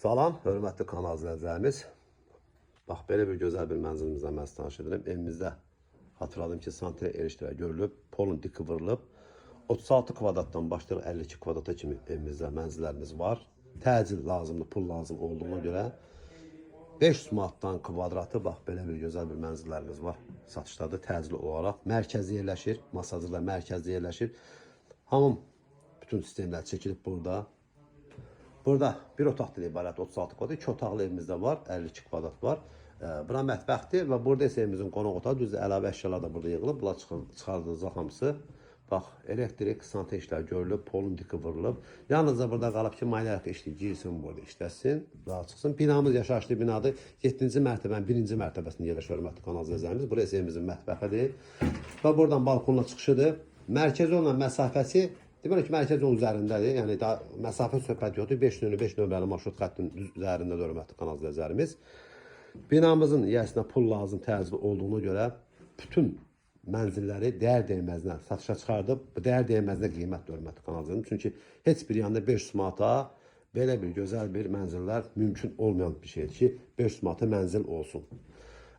Salam, hörmətli kanal izləyicilərimiz. Bax, belə bir gözəl bir mənzilimizlə mən sizi tanış edirəm. Evimizdə xatırladım ki, santral erişdirə görülüb, polun dik qıvrılıb. 36 kvadratdan başlayır 52 kvadrata kimi evimizdə mənzillərimiz var. Təcil lazımdır, pul lazım olduğuna görə 500 manatdan kvadratı bax belə bir gözəl bir mənzillərimiz var. Satışdadır təcili olaraq. Mərkəzi yerləşir, masajlar mərkəzdə yerləşir. Hamam bütün sistemlər çəkilib burada. Burada bir otaqdan ibarət 36 kvadrat, iki otaqlı evimizdə var, 52 kvadrat var. Bura mətbəxdir və burada isə evimizin qonaq otağı, düzdür, əlavə əşyalar da burada yığılıb. Bunlar çıxardılacaq hamısı. Bax, elektrik, santral işlər görülüb, polun diki vurulub. Yalnızca burada qalıb ki, malyarka işləyir, girsin burada işləsin, rahat çıxsın. Binamız yaşayışlı binadır. 7-ci mərtəbənin 1-ci mərtəbəsində yerləşir hörmətli kanal izləyicilərimiz. Burası evimizin mətbəxidir. Və buradan balkonla çıxışıdır. Mərkəzi olan məsafəsi demək ki, mərkəz yolun üzərindədir. Yəni daha məsafə söhbət yoxdur. 5 nömrə 5 nömrəli marşrut xəttinin düz üzərindədir hörmətli kanal izləyicilərimiz. Binamızın yiyəsinə pul lazım təcili olduğuna görə bütün mənzilləri dəyər dəyməzinə satışa çıxardıb, bu dəyər dəyməzinə qiymət hörmətli kanal izləyicilərimiz. Çünki heç bir yanda 500 manata belə bir gözəl bir mənzillər mümkün olmayan bir şeydir ki, 500 manata mənzil olsun.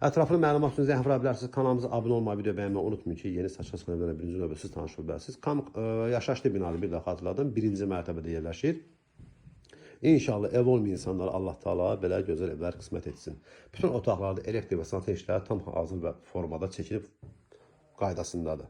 Ətraflı məlumat üçün zəng vura bilərsiniz. Kanalımıza abunə olmayı, video bəyənməyi unutmayın ki, yeni satışa çıxan evlərlə birinci növbədə siz tanış ola bilərsiniz. Yaşayışlı binadır, bir daha xatırladım. Birinci mərtəbədə yerləşir. İnşallah ev olmayan insanlara Allah Taala belə gözəl evlər qismət etsin. Bütün otaqlarda elektrik və sanitar işləri tam hazır və formada çəkilib qaydasındadır.